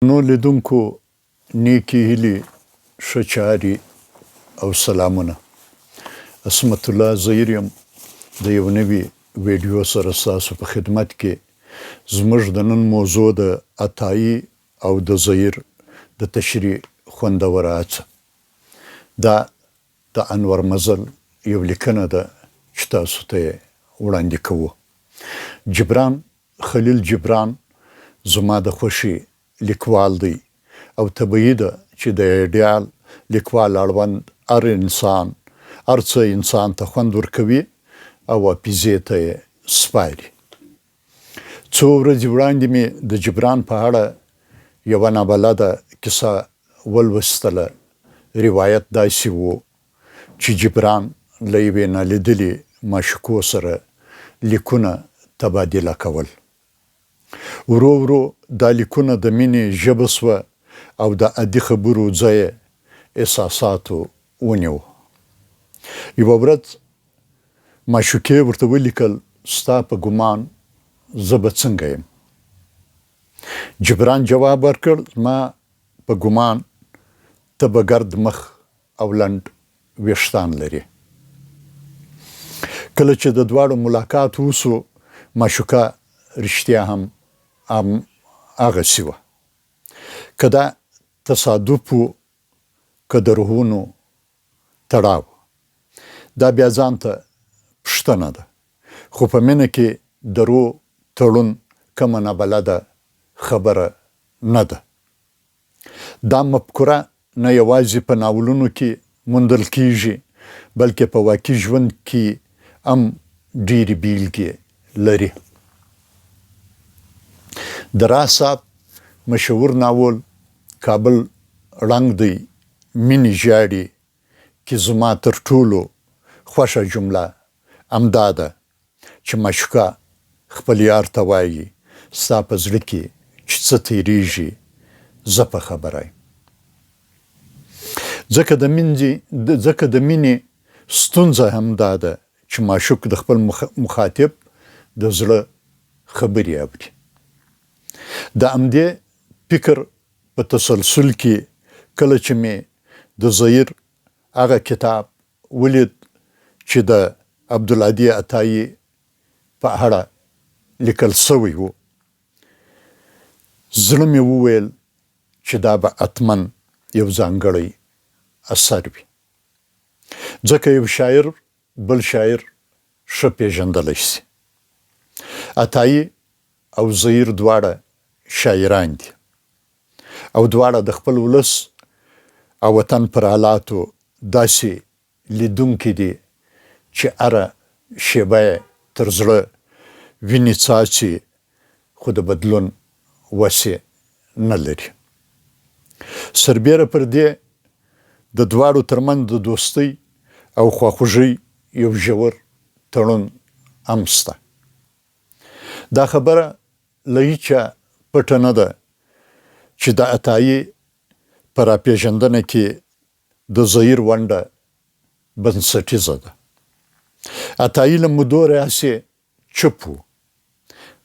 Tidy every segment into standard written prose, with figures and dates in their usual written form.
نو لیدونکو نیکی هیلی، ښه چاری او سلامونه. عصمت الله زهیر یم، د یو نوي ویډیو سره ستاسو په خدمت کې. زموږ د نن موضوع د عطايي او د زهیر د تشریح خوندوره هڅه. دا د انور مزل یو لیکنه ده چې تاسو ته یې وړاندې کوو. جبران خلیل جبران زما د خوښې لیکوال دی او طبیعي ده چې د ایډیال لیکوال اړوند هر انسان هر څه انسان ته خوند ورکوي او حافظې ته یې سپاري. څو ورځې وړاندې مې د جبران په اړه یوه نابلده کیسه ولوستله، روایت داسې و چې جبران له یوې نالیدلې معشوقو سره لیکونه تبادله کول. ورو ورو دا لیکونه د مینې ژبه شوه او د عادي خبرو ځای یې احساساتو ونیو. یوه ورځ معشوقې ورته ولیکل، ستا په ګمان زه به څنګه یم؟ جبران جواب ورکړ، زما په ګمان ته به ګرد مخ او لنډ ویښتان لري. کله چې د دواړو ملاقات وشو، معشوقه رښتیا هم هغسې وه. که دا تصادف و که د روحونو تړاو، دا بیا ځان ته پوښتنه ده. خو په مینه کې د روح تړون کومه نابلده خبره نه ده. دا مفکوره نه یوازې په ناولونو کې موندل کېږي، بلکې په واقعي ژوند کې هم ډېرې بېلګې لري. د راز صاحب مشهور ناول کابل ړنګ دی مینې ژاړي کې زما تر ټولو خوښه جمله همدا ده چې معشوقه خپل یار ته وایي، ستا په زړه کې چې څه تېرېږي زه په خبره یم. ځکه د مینځي ځکه د مینې ستونزه هم دا ده چې معشوق د خپل مخاطب د زړه خبرې اوري. د همدې فکر په تسلسل کې کله چې مې د زهیر هغه کتاب ولید چې د عبدالهادي عطايي په اړه لیکل شوی و، زړه مې وویل چې دا به حتماً یو ځانګړی اثر وي، ځکه یو شاعر بل شاعر ښه پېژندلی شي. عطايي او زهیر دواړه شاعران دي او دواړه د خپل ولس او وطن پر حالاتو داسې لیدونکي دي چې هره شېبه یې تر زړه وینې څاڅي، خو د بدلون وس یې نه لري. سربېره پر دې د دواړو ترمنځ د دوستۍ او خواخوږۍ یو ژور تړون هم شته. دا خبره له هیچا پټه نه ده چې د عطايي په راپېژندنه کې د زهیر ونډه بنسټیزه ده. عطايي له مودو راهیسې چوپ و.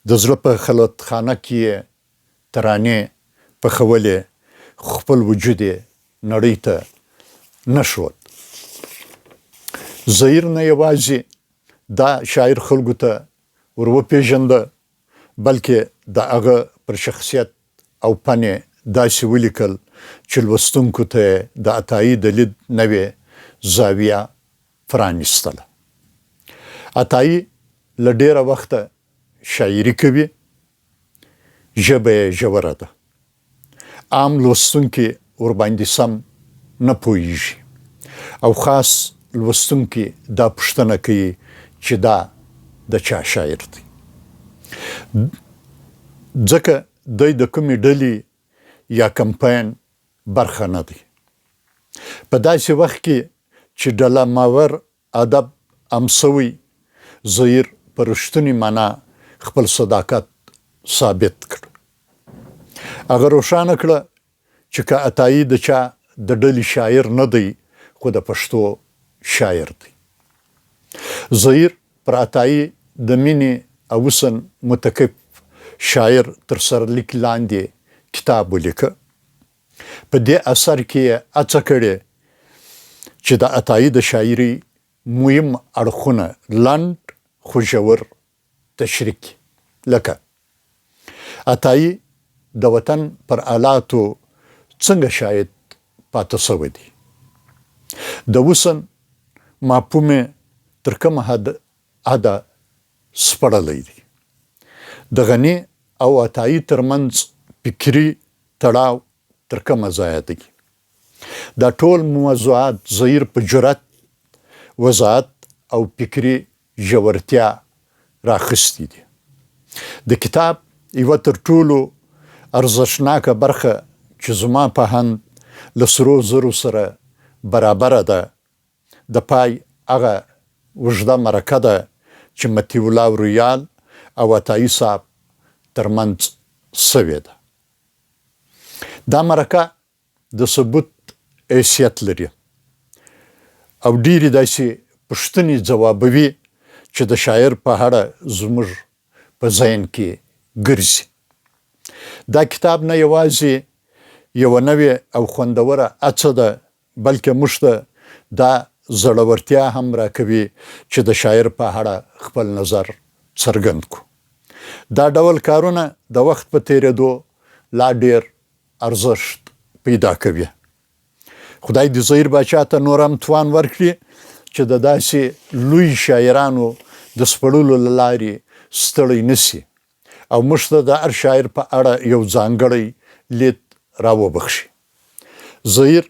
د زړه په خلوتخانه کې یې ترانې پخولې، خو خپل وجود یې نړۍ ته نه ښود. زهیر نه یوازې دا شاعر خلکو ته ور وپېژنده، بلکې د هغه پر شخصیت او فن یې داسې ولیکل چې لوستونکو ته یې د عطايي د لید نوې زاویه پرانیستله. عطايي له ډېره وخته شاعري کوي، ژبه یې ژوره ده. عام لوستونکي ورباندې سم نه پوهېږي او خاص لوستونکي دا پوښتنه کوي چې دا د چا شاعر دی؟ ځکه دی د کومې ډلې یا کمپاین برخه نه دی. په داسې وخت کې چې ډله ماور ادب عام شوی، زهیر په رښتونې مانا خپل صداقت ثابت کړ. هغه روښانه کړه چې که عطايي د چا د ډلې شاعر نه دی، خو د پښتو شاعر دی. زهیر پر عطايي د مینې او حسن متکف شاعر تر سرلیک لاندې کتاب ولیکه. په دې اثر کې یې هڅه کړې چې د عطايي د شاعرۍ مهم اړخونه لنډ خو ژور تشریح کړي، لکه، عطايي د وطن پر حالاتو څنګه شاهد پاتې شوی دی؟ د حسن مفهوم یې تر کومه حده سپړلی دی؟ د غني او عطايي تر منځ فکري تړاو تر کومه ځایه دی؟ دا ټول موضوعات زهیر په جرات، وضاحت او فکري ژورتیا راخیستي دي. د کتاب یوه تر ټولو ارزښتناکه برخه چې زما په اند له سرو زرو سره برابره ده، د پای هغه اوږده مرکه ده چې مطیع الله رویال او عطايي صاحب تر منځ شوې ده. دا مرکه د ثبوت حیثیت لري او ډېرې داسې پوښتنې ځوابوي چې د شاعر په اړه زموږ په ذهن کې ګرځي. دا کتاب نه یوازې یوه نوې او خوندوره هڅه ده، بلکې موږ ته دا زړورتیا هم راکوي چې د شاعر په اړه خپل نظر څرګند کړو. دا ډول کارونه د وخت په تېرېدو لا ډېر ارزښت پیدا کوي. خدای دې زهیر باچا ته نور هم توان ورکړي چې د داسې لوی شاعرانو د سپړلو له لارې ستړی نه شي او موږ ته د هر شاعر په اړه یو ځانګړی لید راوبخښي. زهیر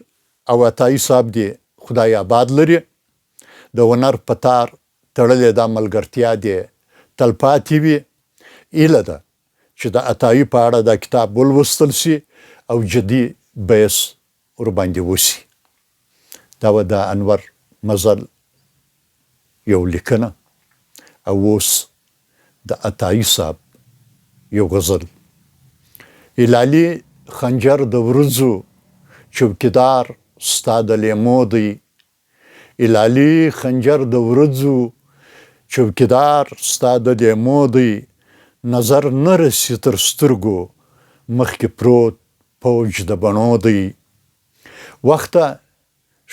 او عطايي صاحب دې خدای آباد لري، د هنر په تار تړلې دا ملګرتیا دې تلپاتې وي. هیله ده چې د عطايي په اړه دا کتاب ولوستل شي او جدي بحث ورباندې وشي. دا وه د انور مزل یو لیکنه او اوس د عطايي صاحب یو غزل. هلالي خنجر د ورځو چوکیدار ستا د لېمو دی. هلالي خنجر د ورځو چوکیدار ستا د لېمو دی. نظر نه رسي تر سترګو مخکې پروت پوج د بڼو دی. وخته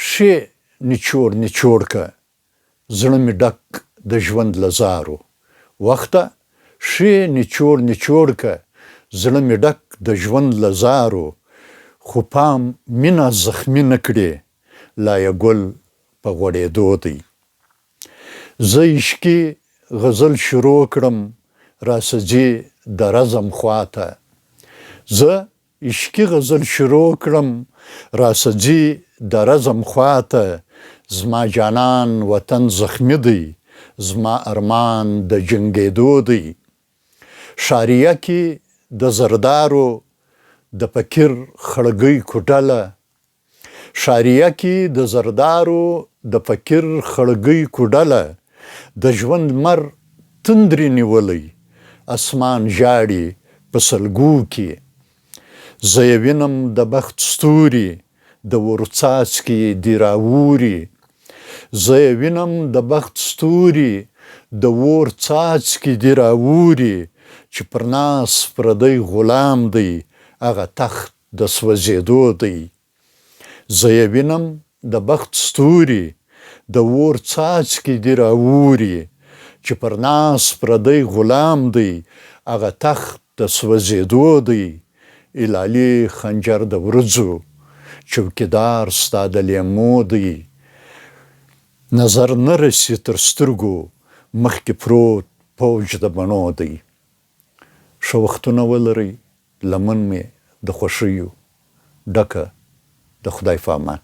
ښې نچوړ نچوړ که زړه مې ډک د ژوند له زارو. وخته ښې نچوړ نچوړ که زړه مې ډک د ژوند له زارو. خو پام مینه زخمي نه کړې لا یې ګل په غوړېدو دی. زه عشقي غزل شروع کړم راسه ځي د رزم خواته. زه عشقي غزل شروع کړم راسه ځي د رزم خواته. زما جانان وطن زخمي دی زما ارمان د جنګېدو دی. ښاریه کې د زردارو د فقیر خړګۍ کوډله. ښاریه کې د زردارو د فقیر خړګۍ کوډله. د ژوند لمر تندرې نیولی اسمان ژاړي په سلګو کې. زه یې وینم د بخت ستوري د اور څاڅکي دي راوري. زه یې وینم د بخت ستوري د اور څاڅکي دي راوري. چې پر ناس پردی غلام دی هغه تخت د سوځېدو دی. زه یې وینم د بخت ستوري د اور څاڅکي دي راوري. چې پر ناس پردی غلام دی هغه تخت د سوځېدو دی. هلالي خنجر د ورځو چوکیدار ستا د لېمو دی. نظر نه رسي تر سترګو مخکې پروت پوج د بڼو دی. ښه وختونه ولرئ، لمن مې د خوښیو ډکه د خدای په امان.